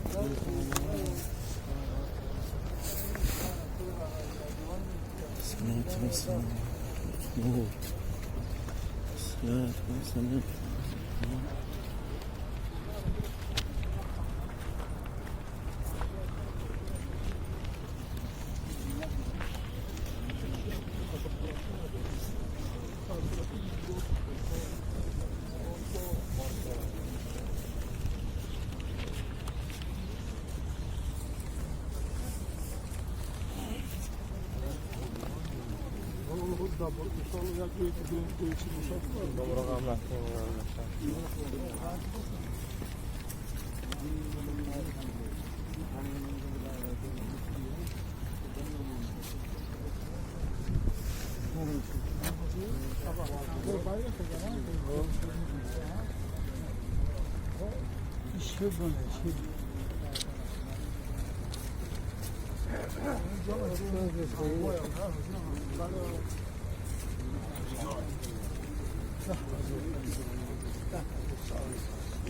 الصلاة والسلام. الصلاة والسلام.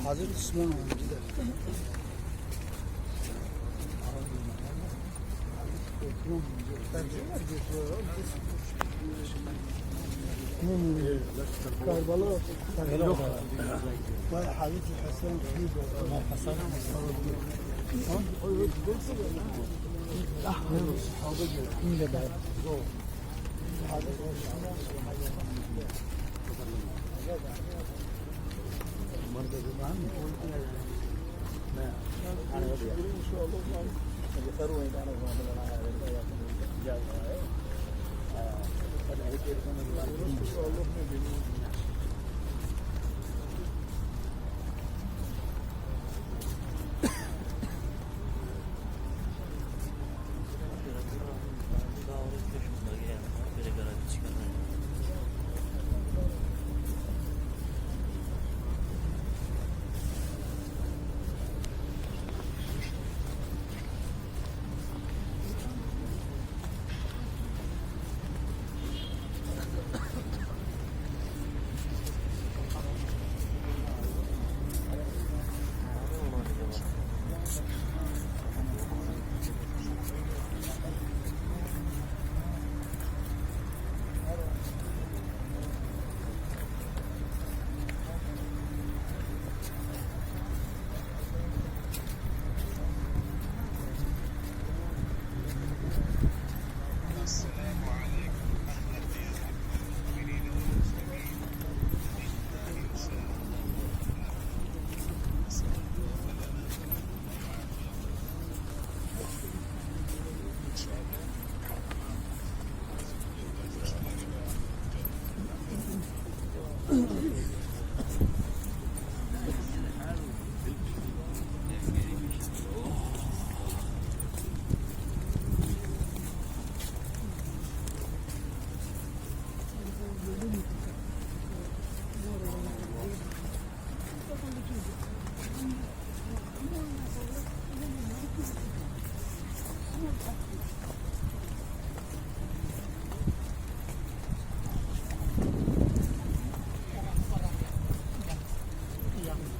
Hazreti Osman. Karbala Hazreti Hasan. Hasan.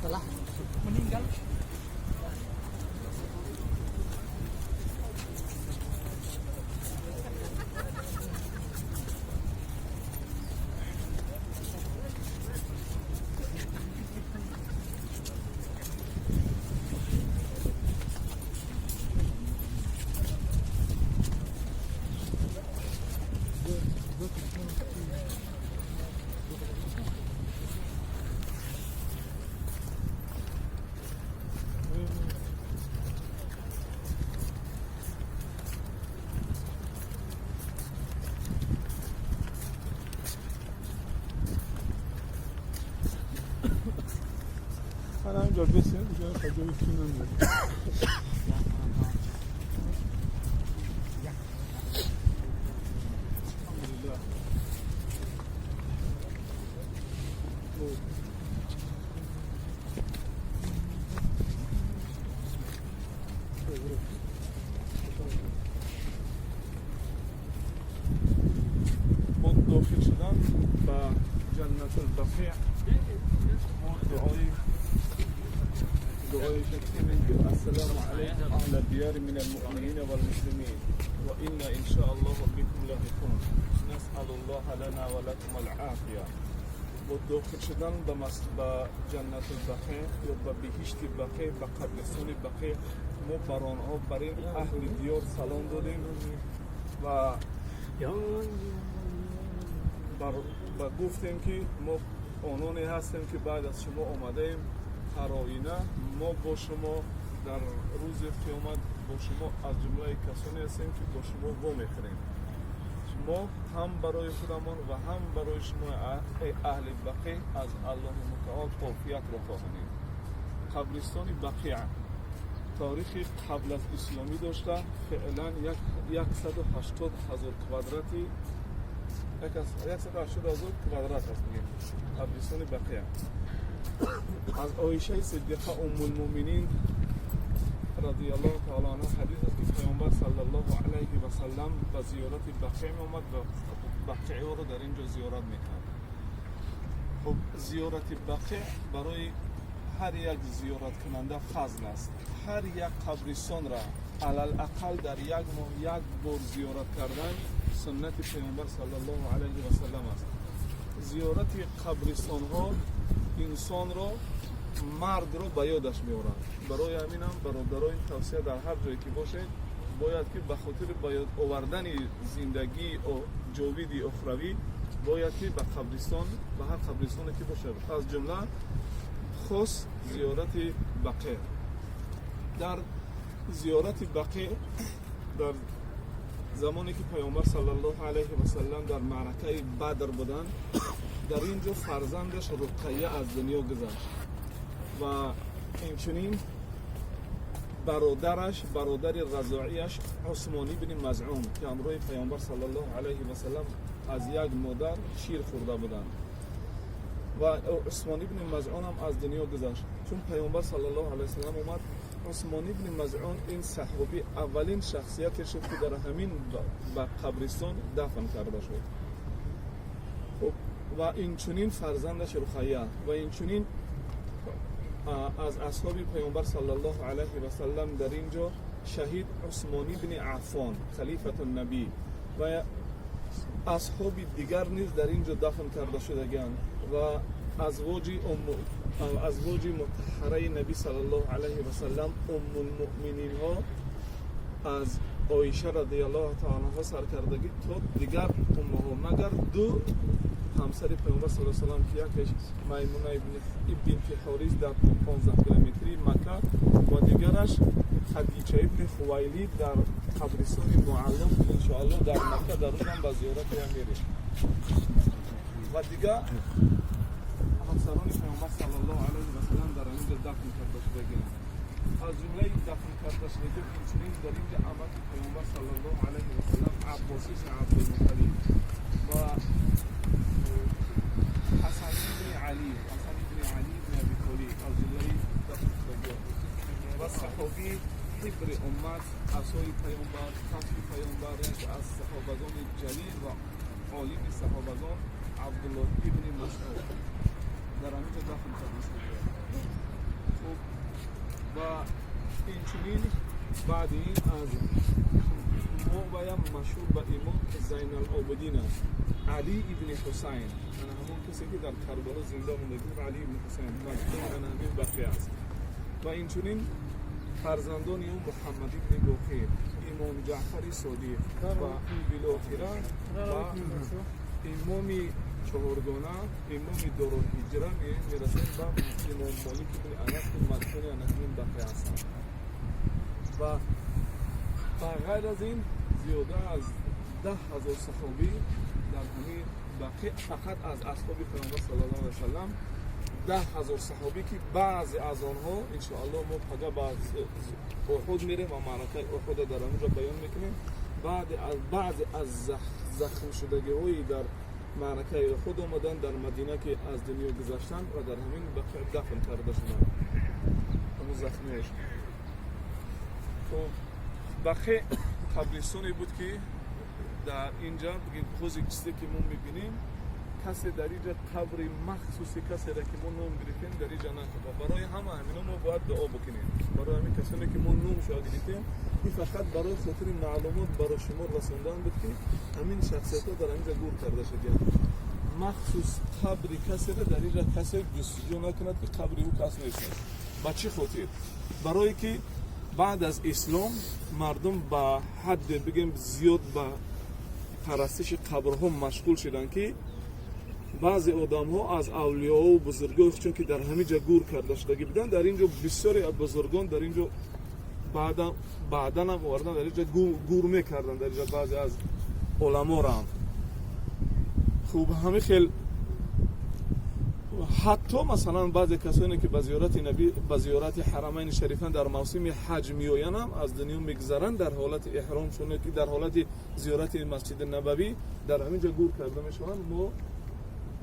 Telah meninggal. Caddesine bir tane üstünden de. داخل شدن به جنت البقیع. ما دعای Гуфтем ки السلام عليكم أهل الديار من المؤمنين والمسلمين وإنا إن شاء الله بكم لاحقون نسأل الله لنا ولكم العافية. Бо дохил шудан ба Ҷаннатулбақеъ ё ба биҳишти Бақеъ, ба қабристони Бақеъ, мо бар онҳо, бар ин аҳли диёр салом додем ва гуфтем, ки мо ононе ҳастем, ки баъд аз шумо омадаем. Ҳар оина мо бо шумо дар рӯзи қиёмат бо шумо аз ҷумлаи касоне ҳастем, ки бо шумо вомехӯрем. Мо ҳам барои худамон ва ҳам барои шумо, эй аҳли Бақеъ, аз Аллоҳи Мутаол офиятро хоҳонем. Қабристони Бақеъ таърихи қабл аз исломӣ дошта, феълан 180 ҳазор квадрати, 180 ҳазор квадрат аст, мегем, қабристони Бақеъ. Аз Оишаи Сиддиқа, Уммулмӯминин, радиаллоҳу таала анҳа ҳадис аст, ки Паёмбар саллаллоҳу алайҳи васаллам ба зиёрати Бақеъ меомад ва Бақеъро дар ин ҷо зиёрат мекард. Хуб, зиёрати Бақеъ барои ҳар як зиёраткунанда фазл аст. Ҳар як қабристонра алалақал дар як моҳ як бор зиёрат кардан суннати Паёмбар саллаллоҳу алайҳи васаллам аст. Зиёрати қабристонҳо инсонро, маргро ба ёдаш меорад. Барои ҳаминам, бародарои, тавсия: дар ҳар ҷое ки бошед, бояд ки ба хотири ба ёд овардани зиндагии ҷовиди охравӣ бояд ки ба қабристон, ба ҳар қабристоне ки бошад, аз ҷумла хос зиёрати Бақеъ. Дар зиёрати Бақеъ, дар замоне ки Паёмбар саллаллоҳу алайҳи васаллам дар маъракаи Бадр буданд, дар ин ҷо фарзандаш Руқая аз дунё гузашт ва инчунин бародараш, бародари разоияш Усмон ибни Мазъун, ки ҳамроҳи Паёмбар саллаллоҳу алайҳи васаллам аз як модар шир хӯрда буданд, ва Усмон ибни Мазъун ҳам аз дунё гузашт. Чун Паёмбар саллаллоҳу алайҳи васаллам омад, Усмон ибни Мазъун, ин саҳобӣ, аввалин шахсияте шуд, ки дар ҳамин ба қабристон дафн карда шуд. Хуб, ва инчунин фарзандаш Руқая ва инчунин аз асҳоби Паёмбар саллаллоҳу алайҳи васаллам дар ин ҷо шаҳид Усмон ибни Аффон, халифату набӣ, ва асҳоби дигар низ дар ин ҷо дафн карда шудагианд ва азвоҷи мутаҳҳараи набӣ саллаллоҳу алайҳи васаллам, уммулмуъмининҳо, аз Оиша радиаллоҳу таала анҳо саркардагӣ то дигар уммаҳо, магар ду ҳамсари Паёмбар саллаллоҳу алайҳи васаллам, ки якеш Маймуна бинти Ҳорис дар 15 километрии Макка ва дигараш Хадича ибни Хувайлид дар қабристони Муаллам, иншоаллоҳ, дар Макка. Дар рӯзам ба зиёратаям мерем. Ва дигар ҳамсарони Паёмбар саллаллоҳу алайҳи васаллам дар ҳамин ҷо дафн карда шудагианд. Аз ҷумлаи дафн карда шудагӣ инчунин дар ин ҷо амаки Паёмбар саллаллоҳу алайҳи васаллам Аббос ибни Абдулмутталиб ва Ҳасан ибни Алӣ, Ҳасан ибни Алӣ ибни Аби Толиб аз ҷумлаи дафн шудагиҳо ва саҳобии ҳибри уммат, асои Паёмбар, кафи Паёмбар, яке аз саҳобагони ҷалил ва олими саҳобагон Абдуллоҳ ибни Масъуд дар ҳамин ҷо дафн карда шуда. Хуб, ва инчунин баъди ин аз мо баям машҳур ба имом Зайналобидин аст, Алӣ ибни Ҳусайн, ана ҳамон касе, ки дар Карбало зинда монда буд. Алӣ ибни Ҳусайн мадфун ана ҳамин Бақеъ аст ва инчунин фарзандони ӯ Муҳаммад ибни Боқир, имом Ҷаъфари Содиқ ва билохира ва имоми чаҳоргона, имоми дорулҳиҷра, мерасем ба имом Молик ибни Анас, ки мадфуни ана ҳамин Бақеъ ҳастанд. Ва ба ғайр аз ин зиёда аз 10 000 саҳобӣ дар ҳамин Бақеъ, фақат аз асҳоби Паёмбар саллаллоҳу алайҳи васаллам 10 000 саҳобӣ, ки баъзе аз онҳо, иншоаллоҳ, мо пага ба Уҳуд мерем ва маъракаи Уҳуда дар ҳамонҷо баён мекунем. Баъзе аз захмшудагиҳои дар маъракаи Уҳуд омадан дар Мадина, ки аз дунё гузаштанд ва дар ҳамин Бақеъ дафн карда шуданд, ҳамун захмиҳош. Хуб, Бақеъ қабристоне буд, ки дар инҷа ҳози чизе, ки мо мебинем. Касе дар инҷа қабри махсуси касеро ки мо ном гирифтем, дар инҷа накарда. Барои ҳама ҳамино мо бояд дуо бикунем. Барои ҳамин касоне ки мо номшо гирифтем, ин фақат барои хотири маълумот барои шумо расондан буд, ки ҳамин шахсиятҳо дар ҳаминҷа гур карда шудиянд. Махсус қабри касеро дар инҷа касе ҷустуҷӯ накунад, ки қабри ӯ кас нест. Ба чӣ хотир? Барое ки баъд аз ислом мардум ба ҳадде, бигем, зиёд ба парастиши қабрҳо машғул шуданд, ки баъзе одамҳо аз авлиёву бузургои чун ки дар ҳамин ҷа гур карда шудагӣ буданд, дар ин ҷо бисёре аз бузургон дар ин ҷо баъдан ҳам овардан, дар ин ҷа гур мекарданд, дар ин ҷа баъзе аз уламоро. Хуб, ҳамин хел ҳатто, масалан, баъзе касоне ки ба зиёрати набӣ, ба зиёрати Ҳарамайни Шарифан дар мавсими ҳаҷ меоянам, аз дунё мегузаранд дар ҳолати эҳромшон, ки дар ҳолати зиёрати Масҷиди Набавӣ дар ҳамин ҷо гур карда мешаванд. Мо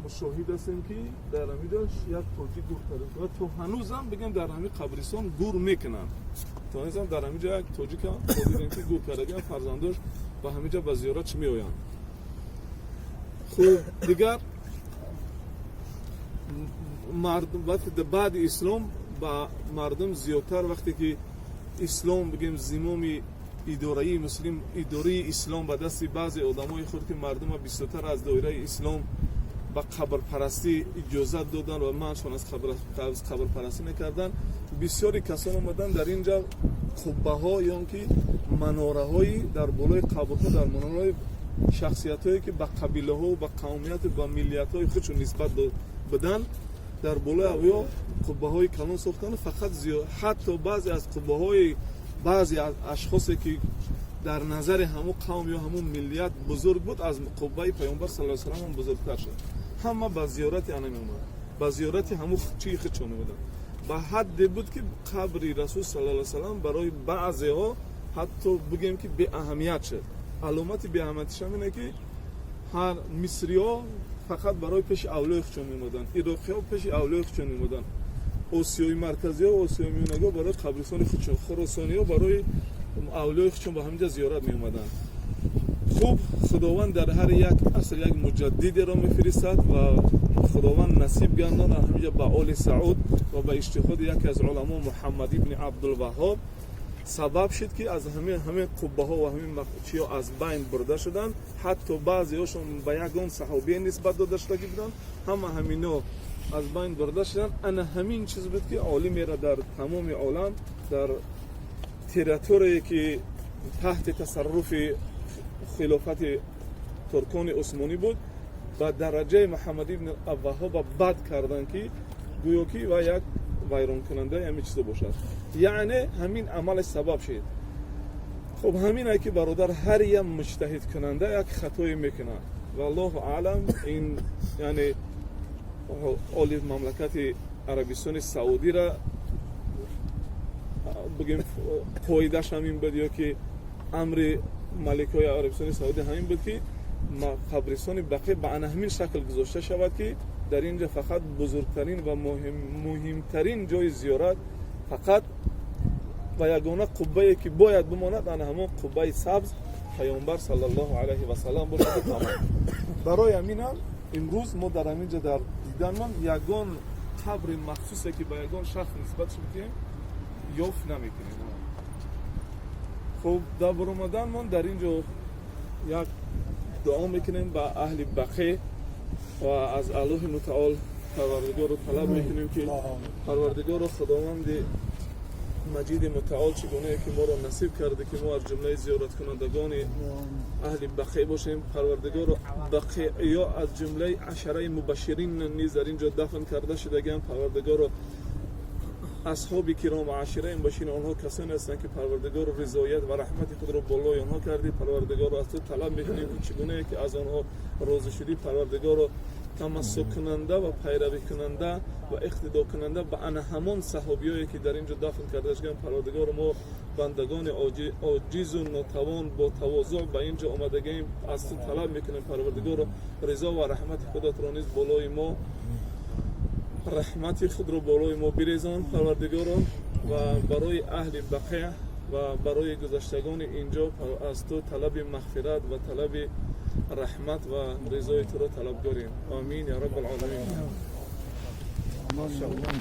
мушоҳид ҳастем, ки дар ҳамин ҷо як тоҷик гур карда ва то ҳанӯзам, бигем, дар ҳамин қабристон гур мекунанд. То ҳанӯзам дар ҳамин ҷо як тоҷика мо дидем, ки гур кардагиам, фарзандош ба ҳамин ҷо ба зиёрат чӣ меоянд. Хуб, дигар мардум баъди ислом ба мардум зиёдтар, вақте ки ислом, бигем, зимоми идораи муслим, идораи ислом ба дасти баъзе одамои худ, ки мардума бисёртар аз доираи ислом ба қабрпарастӣ иҷозат доданд ва маншон аз қабрпарастӣ мекарданд, бисёри касон омаданд дар ин ҷа қуббаҳо ё ки манораҳои дар болои қабрҳо, дар манораҳои шахсиятҳое ки ба қабилаҳо, ба қавмияту ба миллиятҳои худшон нисбат буданд, дар болои авё қуббаҳои калон сохтанд. Фақат ҳатто баъзе аз қуббаҳои баъзе аз ашхосе ки дар назари ҳамун қавм ё ҳамун миллият бузург буд, аз қуббаи Паёмбар саллаллоҳу алайҳи васаллам бузургтар шуд. Ҳама ба зиёрати ана меомад, ба зиёрати ҳамун чии худшон меомаданд. Ба ҳадде буд, ки қабри Расул саллаллоҳу алайҳи васаллам барои баъзеҳо ҳатто, бигем, ки беаҳамият шуд. Аломати беаҳамиятиш ҳам ине, ки ҳар мисриҳо фақат барои пеши авлиёи худшон меомаданд, ироқиҳо пеши авлиёи худшон меомаданд, Осиёи Марказиҳо, Осиёи Миёнагиҳо барои қабристони худшон, хуросониҳо барои авлиёи худшон ба ҳаминҷа зиёрат меомаданд. Хуб, Худованд дар ҳар як аср як муҷаддидеро мефиристад ва Худованд насиб гардон ҳаминҷа ба Оли Сауд ва ба иҷтиҳоди яке аз уламо, Муҳаммад ибни Абдулваҳҳоб, сабаб шуд, ки аз ҳамин қуббаҳо ва ҳамин чиё аз байн бурда шуданд. Ҳатто баъзеҳошон ба ягон саҳобие нисбат дода шудагӣ буданд, ҳама ҳамино аз байн бурда шуданд. Ана ҳамин чиз буд, ки олимеро дар тамоми олам, дар территорие ки таҳти тасарруфи хилофати туркони усмонӣ буд, ба дараҷаи Муҳаммад ибни Абваҳоба бад карданд, ки гӯё ки ва як вайронкунандаи ҳамин чизо бошад. Яъне ҳамин амалаш сабаб шуд. Хуб, ҳамине ки, бародар, ҳар як муҷтаҳидкунанда як хатое мекунад. Валлоҳу аълам, ин яъне оли мамлакати Арабистони Саудира, бигем, қоидаш ҳамин буд ё ки амри маликҳои Арабистони Саудӣ ҳамин буд, ки қабристони Бақӣ ба ана ҳамин шакл гузошта шавад, ки дар ин ҷо фақат бузургтарин ва муҳимтарин ҷои зиёрат фақат ва ягона қуббае ки бояд бимонад, ана ҳамон қуббаи сабз Паёмбар саллаллоҳу алайҳи васаллам бошад. Тамом. Барои ҳаминам имрӯз мо дар ҳамин ҷо дар диданмон ягон қабри махсусе ки ба ягон шахс нисбат шудем, ёфт намекунем. Хуб, дар баромаданмон дар ин ҷо як дуо мекунем ба аҳли Бақӣ ва аз Аллоҳи Мутаол, Парвардигорро талаб мекунем, ки Парвардигорро, Худованди Маҷиди Мутаол, чӣ гунае ки моро насиб карде, ки мо аз ҷумлаи зиёраткунандагони аҳли Бақӣ бошем, Парвардигорро, бақиё аз ҷумлаи ашараи мубаширин низ дар ин ҷо дафн карда шудагиам. Парвардигорро, асҳоби киром ва ашираи мубаширин, онҳо касоне ҳастанд, ки Парвардигорро ризоят ва раҳмати худро болои онҳо кардӣ. Парвардигорро, аз ту талаб мекунем, ки чӣ гунае ки аз онҳо розӣ шудӣ, Парвардигорро, тамассуккунанда ва пайравикунанда ва иқтидокунанда ба ана ҳамон саҳобиёе ки дар ин ҷо дафн карда шуданд. Парвардигоро, мо бандагони оҷизу нотавон бо тавозӯъ ба ин ҷо омадагием, аз ту талаб мекунем, Парвардигоро, ризо ва раҳмати худатро низ болои мо, раҳмати худро болои мо бирезон, Парвардигоро, ва барои аҳли Бақия ва барои гузаштагони инҷо аз ту талаби мағфират ва талаби Раҳмат ва ризои туро талабгорем. Омин я раббал оламин. Машааллоҳ.